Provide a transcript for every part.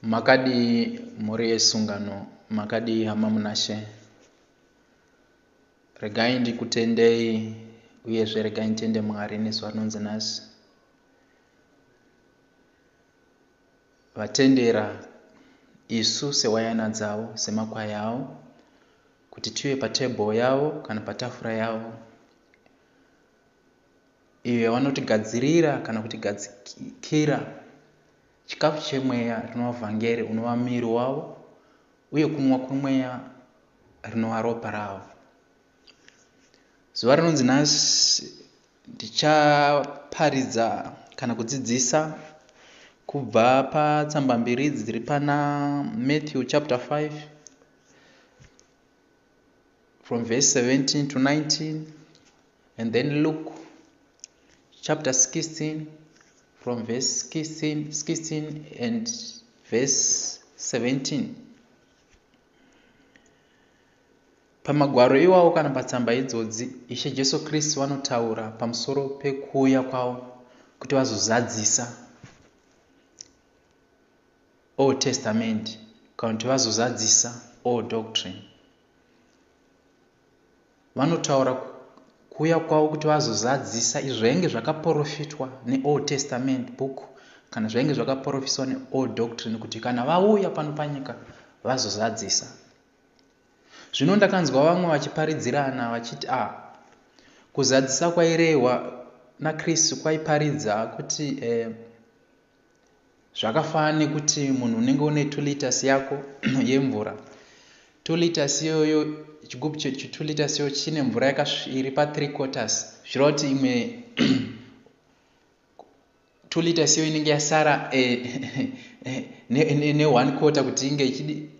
Makadii mhuri yesungano, makadii hama munashe. Regai ndikutendei uyezve regai nditende Mwari nezuva rinonzi nhasi. Vatendera isu sewayana dzavo, semakwai avo, kuti tive patable yavo kana patafura yavo iyo yavanotigadzirira kana kutigadzikira chikafu chemweya rinova vhangeri unova muviri wavo uye kunwa kwemweya rinova ropa ravo. Zuva rinonzi nhasi ndichaparidza kana kudzidzisa kubva patsamba mbiri idzi dziri pana Matthew chapter 5 from verse 17 to 19 and then Luke chapter 16 from verse 16, 16 and verse 17. Pamagwaro iwawo kana patsamba idzodzi, Ishe Jesu Kristu vanotaura pamusoro pekuuya kwavo kuti vazozadzisa Old Testament kana kuti vazozadzisa Old Doctrine. Vanotaura kuuya kwavo kuti vazozadzisa izvo zvainge zvakaporofitwa neOld Testament book kana zvainge zvakaporofiswa neOld Doctrine kuti kana vauya pano panyika vazozadzisa. Zvino ndakanzwa vamwe vachiparidzirana vachiti, Ah, kuzadzisa kwairehwa naKristu kwaiparidza kuti eh, zvakafanana nekuti munhu unenge une 2 liters yako yemvura 2 liters iyoyo chigubhu che 2 liters iyoyo chine mvura iri pa 3 quarters zvichireva kuti imwe 2 liters iyo inenge yasara eh, ne one quarter kuti inge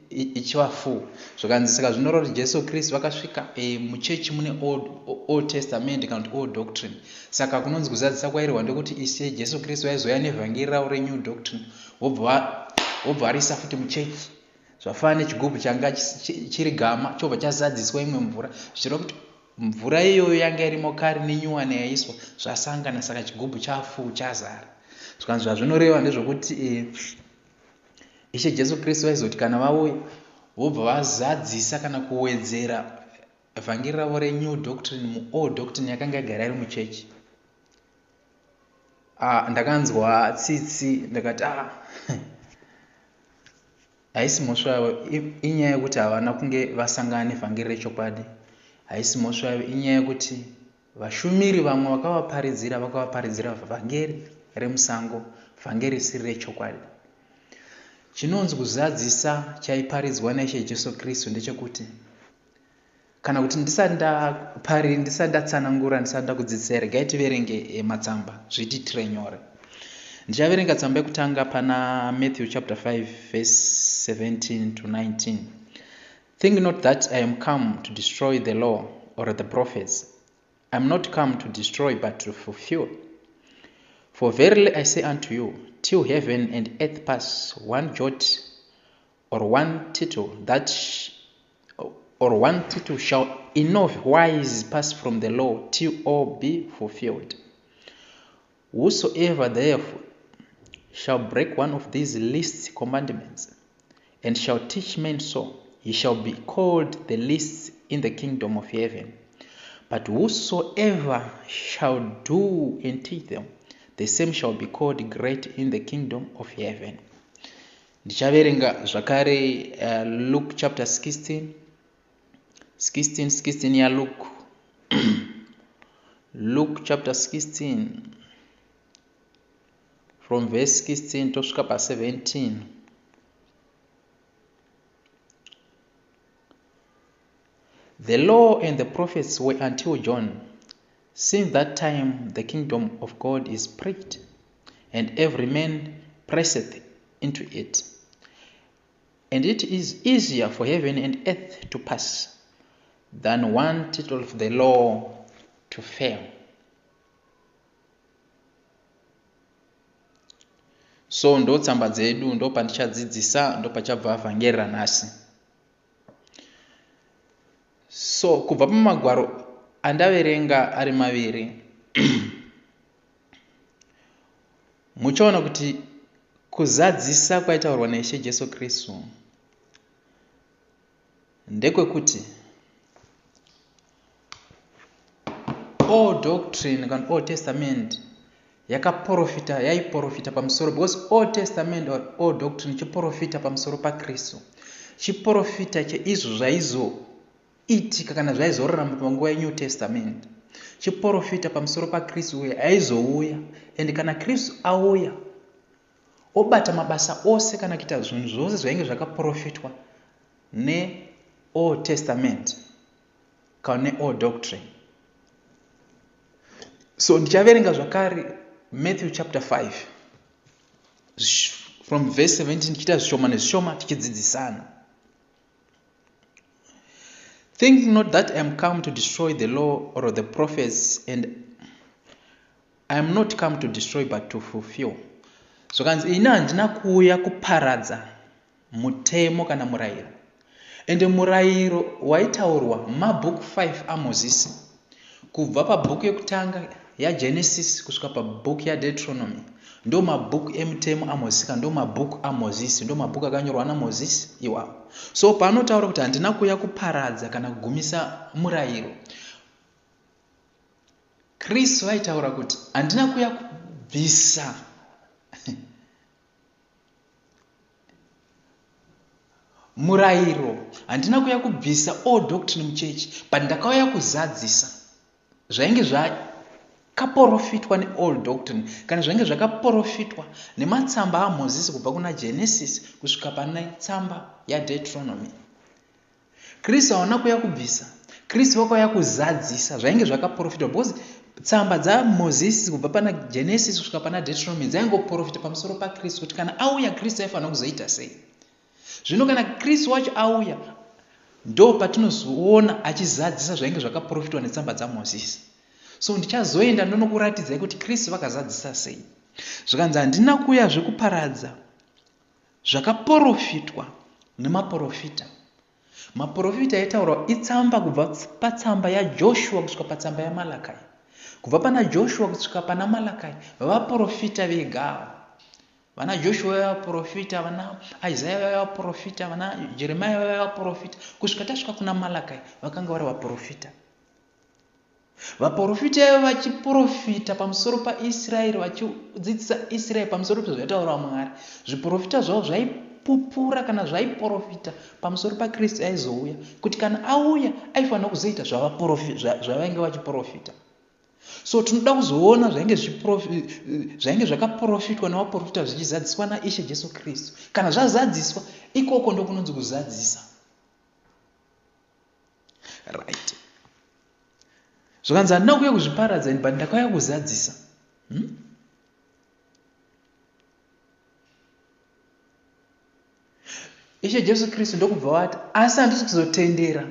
ichiva full zvakanzi saka zvinoreva kuti Jesu Kristu vakasvika eh, muchechi mune old, old testament kana kuti old doctrine saka kunonzi kuzadzisa kwairehwa ndekuti ishe Jesu Kristu vaizouya nevhangeri ravo renew doctrine vobva varisa futi muchechi zvafanana nechigubhu changa chiri gama chobva chazadziswa imwe mvura zvichireva kuti Mvura iyoyo yanga irimo kare nenyuwani yaiswa zvasangana saka chigubhu chafull chazara. Zvikanzi zvazvinoreva ndezvekuti eh, Ishe Jesu Kristu vaizoti kana vauya vobva vazadzisa kana kuwedzera vhangeri ravo renew doctrine muold doctrine yakanga yagara iri muchechi. Ah, ndakanzwa tsitsi ndakati ah, Haisi mhosva yavo inyaya yekuti havana kunge vasangana nevhangeri rechokwadi. Haisi mhosva yavo inyaya yekuti vashumiri vamwe vakavaparidzira vakavaparidzira vhangeri remusango, vhangeri risiri rechokwadi. Chinonzi kuzadzisa chaiparidzwa naIshe Jesu Kristu ndechekuti Kana kuti ndisati ndapari ndisati ndatsanangura ndisati ndakudzidzisai regai tiverenge eh, matsamba zvitiitire nyore. Ndichaverenga tsamba yekutanga pana Matthew chapter 5 verse 17 to 19. Think not that I am come to destroy the law or the prophets. I am not come to destroy but to fulfill. For verily I say unto you, till heaven and earth pass, one jot or one tittle that or one tittle shall in no wise pass from the law till all be fulfilled. Whosoever therefore shall break one of these least commandments and shall teach men so, he shall be called the least in the kingdom of heaven. But whosoever shall do and teach them, the same shall be called great in the kingdom of heaven. Ndichaverenga zvakare uh, Luke chapter 16 16 16 yaLuke Luke chapter 16 from verse 16 tosvika pa 17 The law and the prophets were until John. Since that time the kingdom of God is preached, and every man presseth into it. And it is easier for heaven and earth to pass than one tittle of the law to fail. So ndo tsamba dzedu ndo pandichadzidzisa ndo pachabva vhangeri ranhasi. So kubva pamagwaro andaverenga ari maviri muchaona kuti Kuzadzisa kwaitaurwa naIshe Jesu Kristu ndekwekuti Old Doctrine kana Old Testament yakaporofita yaiporofita pamusoro because Old Testament or Old Doctrine chiporofita pamusoro paKristu chiporofita cheizvo zvaizoitika kana zvaizorarama panguva yeNew Testament chiporofita pamusoro paKristu uye aizouya and kana Kristu auya obata mabasa ose kana kuita zvinhu zvose zvainge zvakaporofitwa neOld Testament kana neOld Doctrine. So ndichaverenga zvakare Matthew chapter 5 from verse 17 tichiita zvishoma nezvishoma tichidzidzisana. Think not that I am come to destroy the law or the prophets and I am not come to destroy but to fulfill. Zvakanzi ini handina kuuya kuparadza mutemo kana murayiro. Ende murayiro waitaurwa mabhuku 5 aMozisi kubva pabhuku yekutanga yaGenesis kusvika pabhuku yaDeuteronomy ndo mabhuku emutemo aMozisi kana ndo mabhuku aMozisi ndo mabhuku akanyorwa naMozisi iwawo. So paanotaura kuti handina kuuya kuparadza kana kugumisa murayiro, Kristu vaitaura kuti handina kuuya kubvisa murayiro, handina kuuya kubvisa all doctrine muchechi, but ndakauya kuzadzisa zvainge zvakaporofitwa neold doctrine kana zvainge zvakaporofitwa nematsamba aMozisi kubva kuna Genesis kusvika pane tsamba yaDeuteronomy. Kristu hauna kuuya kubvisa. Kristu vakauya kuzadzisa zvainge zvakaprofitwa because tsamba dzaMozisi kubva pana Genesis kusvika pana Deuteronomy dzaingoprofita pamusoro paKristu kuti kana auya Kristu aifanira kuzoita sei. Zvino kana Kristu wacho auya ndo patinozoona achizadzisa zvainge zvakaprofitwa netsamba dzaMozisi. So ndichazoenda ndonokuratidzai kuti Kristu vakazadzisa sei. Zvikanzi handina kuuya zvekuparadza Zvakaporofitwa nemaporofita. Maporofita aitaurwa itsamba kubva patsamba yaJoshua kusvika patsamba yaMalakai. Kubva pana Joshua kusvika pana Malakai vaporofita vega ava. Vana Joshua vaiva vaporofita, vana Isaiah vaiva vaporofita, vana Jeremiah vaiva vaporofita kusvika tasvika kuna Malakai vakanga vari vaporofita. Vaporofita ivavo vachiporofita pamusoro paIsraeri, vachidzidzisa Israeri pamusoro pezvaitaura Mwari. Zviporofita zvavo zvaipupura kana zvaiporofita pamusoro paKristu aizouya, kuti kana auya aifanira kuzoita zvavainge vachiporofita. So tinoda kuzoona zvainge zvainge zvakaporofitwa nevaporofita zvichizadziswa naIshe Jesu Kristu. Kana zvazadziswa, ikoko ndokunonzi kuzadzisa. Right. Zvakanzi handina kuuya kuzviparadza ini but ndakauya kuzadzisa. Hmm? Ishe Jesu Kristu ndokubva vati asi handisi kuzotendera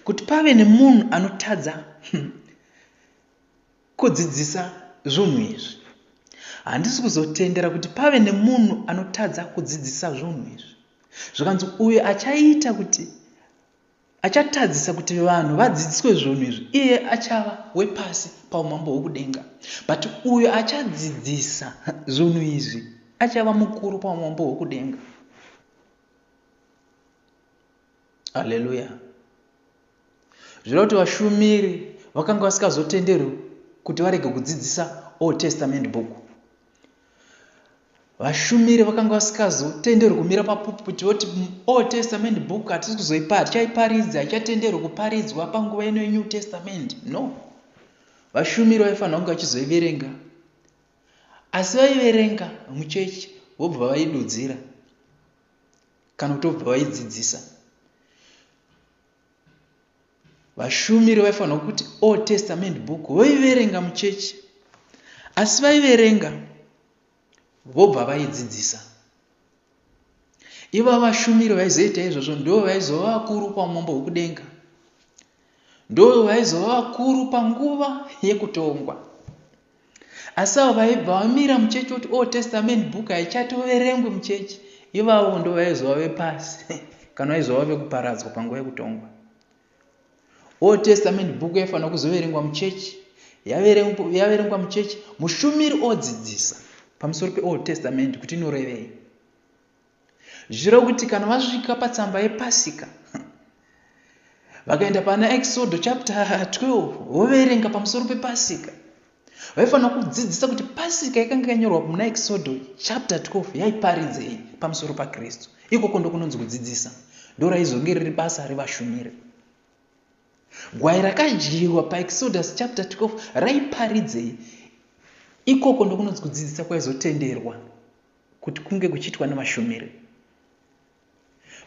kuti pave nemunhu anotadza kudzidzisa zvunhu izvi. Handisi kuzotendera kuti pave nemunhu anotadza kudzidzisa zvunhu izvi. Zvikanzi uyo achaita kuti Achatadzisa kuti vanhu vadzidziswe zvunhu izvi, iye achava wepasi paumambo hwokudenga. But uyo achadzidzisa zvunhu izvi achava mukuru paumambo hwokudenga. Haleluya. Zvireva kuti vashumiri vakanga vasikazotenderwi kuti varege kudzidzisa Old Testament book. Vashumiri vakanga vasikazotenderwi kumira papupiti voti Old Testament book hatisi kuzoipa, hatichaiparidzi, haichatenderwi kuparidzwa panguva ino yeNew Testament. No. Vashumiri vaifanira kunge vachizoiverenga. Asi vaiverenga muchechi vobva vaidudzira kana kuti vobva vaidzidzisa. Vashumiri vaifanirwa kuti Old Testament book voiverenga muchechi asi vaiverenga vobva vaidzidzisa. Ivava vashumiri vaizoita izvozvo ndivo vaizova vakuru paumambo hwekudenga. Ndivo vaizova vakuru panguva yekutongwa. Asi avo vaibva vamira muchechi voti Old Testament book haichatoverengwi muchechi, ivavo ndo vaizova vepasi kana vaizova vekuparadzwa panguva yekutongwa. Old Testament book yaifanira kuzoverengwa muchechi, yaverengwa muchechi, mushumiri odzidzisa pamusoro peOld Testament kuti inorevei. Zvichireva kuti kana vasvika patsamba yepasika vakaenda pana Exodo chapter 12 voverenga pamusoro pepasika, vaifanira kudzidzisa kuti pasika yakanga yanyorwa muna Exodo chapter 12 yaiparidzei pamusoro paKristu. Ikoko ndokunonzi kudzidzisa, ndoraizonge riri basa revashumiri. Gwai rakadyiwa paExodus chapter 12 raiparidzei? Ikoko ndokunonzi kudzidzisa kwaizotenderwa kuti kunge kuchiitwa nevashumiri.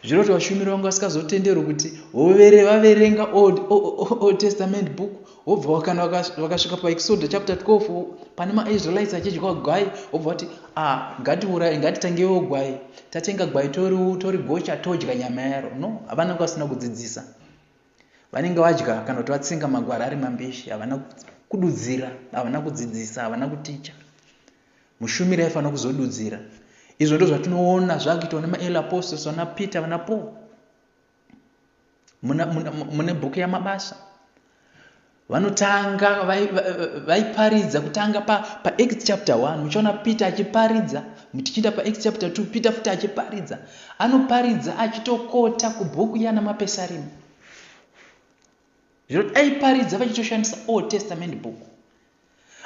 Zvino kuti vashumiri vanga vasingazotenderwi kuti vaverenga Old, Old Testament book wobva kana vakasvika paExodus chapter 12 pane maIsraelites achidya gwai wobva vati ah, ngatiuraye ngatitangewo gwai tatenga gwai torigocha todya nyama yaro. No, havana vasina kudzidzisa. Vanenge vadya kana kuti vatsenga magwara ari mambishi, havana kududzira, havana kudzidzisa, havana kuticha. Mushumiri aifanira kuzodudzira. Izvo ndo zvatinoona zvakuitwa nemaearly apostles vana Peter vana Paul muna, muna, mune bhuku yaMabasa. Vanotanga vaiparidza kutanga paActs pa chapter 1 muchiona Peter achiparidza, tichienda paActs chapter 2 Peter futi achiparidza. Anoparidza achitokota kubhuku yana Mapesarima. Zvino aiparidza vachitoshandisa Old Testament book.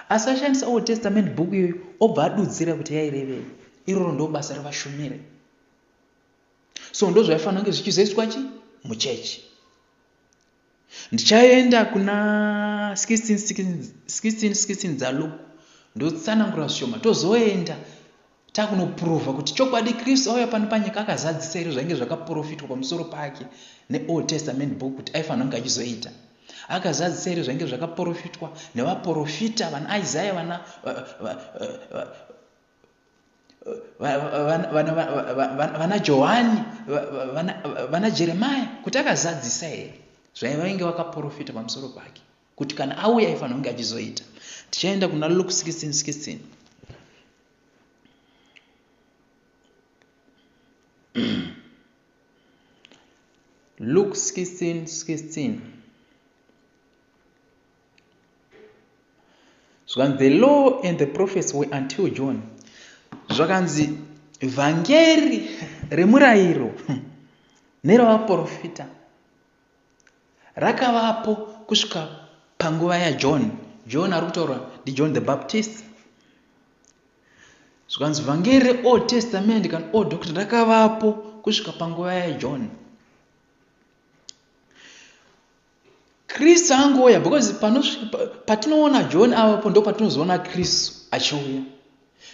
Asi ashandisa Old Testament book iyoyo obva adudzira kuti yairevei. Iroro ndo basa revashumiri. So ndozvaifanira kunge zvichizoiswa chi muchechi. Ndichaenda kuna 16:16 dzaLuke ndotsanangura zvishoma tozoenda takunoprova kuti chokwadi Kristu auya pano panyika akazadzisa here zvainge zvakaprofitwa pamusoro pake neOld Testament book kuti aifanira kunge achizoita. Akazadzisa here zvainge zvakaprofitwa nevaprofita vana Isaiah vana vana Johani vana Jeremiah kuti akazadzisa here zvaivainge vakaprofita pamusoro pake kuti kana auya aifanira kunge achizoita. Tichaenda kuna Luke 16:16. Luke 16:16. Zvakanzi the law and the prophets were until John. Zvakanzi vhangeri remurayiro nerevaprofita rakavapo kusvika panguva yaJohn. John ari kutaurwa ndiJohn the Baptist. Zvikanzi vhangeri reOld Testament kana Old Doctrine rakavapo kusvika panguva yaJohn. Kristu angouya because patinoona John avapo ndo patinozoona Kristu achiuya.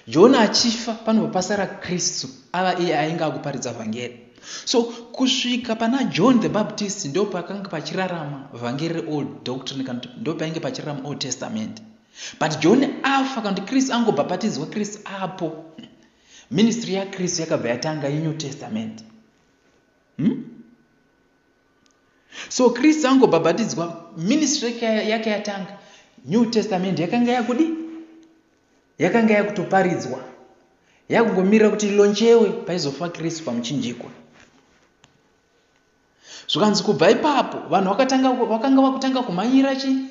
John achifa panobva pasara Kristu ava iye ainge akuparidza vhangeri. So kusvika pana John the Baptist ndo pakanga pachirarama vhangeri reOld Doctrine kana kuti ndo painge pachirarama Old Testament. But John afa kana kuti Kristu angobhapatidzwa Kristu apo ministry yaKristu yakabva yatanga yeNew Testament. So Kristu angobhabhatidzwa ministry yake yatanga, New Testament yakanga yakudi yakanga yakutoparidzwa yakungomirira kuti ilonchewe paizofa Kristu pamuchinjikwa. Zvikanzi kubva ipapo vanhu vakatanga vakanga vakutanga kumhanyira chi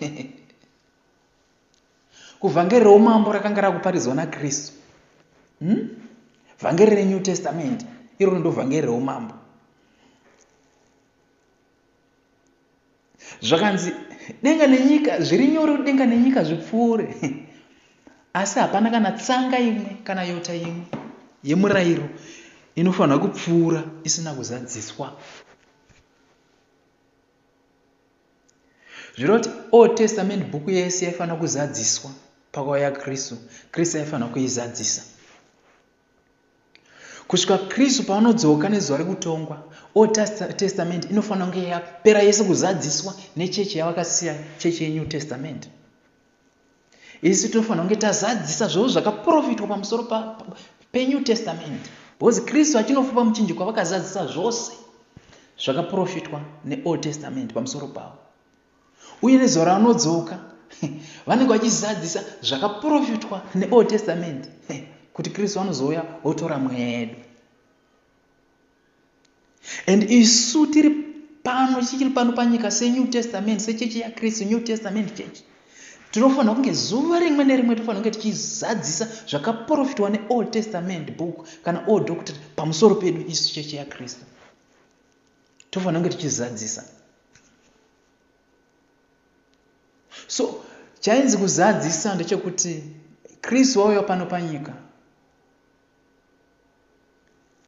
kuvhangeri reumambo rakanga rakuparidzwa naKristu. Vhangeri reNew Testament iroro ndo vhangeri reumambo. Zvakanzi denga nenyika zviri nyore kuti denga nenyika zvipfuure, asi hapana kana tsanga imwe kana yota imwe yemurayiro inofanira kupfuura isina kuzadziswa. Zvireva kuti Old Testament bhuku yese yaifanira kuzadziswa pakauya Kristu. Kristu aifanira kuizadzisa. Kusvika Kristu paanodzoka nezuva rekutongwa, Old Testament inofanira kunge yapera yese kuzadziswa nechechi yavakasiya, chechi yeNew Testament. Isu tinofanira kunge tazadzisa zvose zvakaprofitwa pamusoro peNew Testament, because Kristu achinofa pamuchinjikwa vakazadzisa zvose zvakaprofitwa neOld Testament pamusoro pavo. Uye nezuva raanodzoka vanenge vachizadzisa zvakaprofitwa neOld Testament kuti Kristu anozouya otora mweya yedu. And isu tiri pano, tichiri pano panyika seNew Testament, sechechi yaKristu, New Testament Church. Tinofanira kunge zuva rimwe nerimwe tofanira kunge tichizadzisa zvakaprofitwa neOld Testament book kana Old Doctrine pamusoro pedu isu chechi yaKristu. Tofanira kunge tichizadzisa. So chainzi kuzadzisa ndechekuti Kristu wauya pano panyika.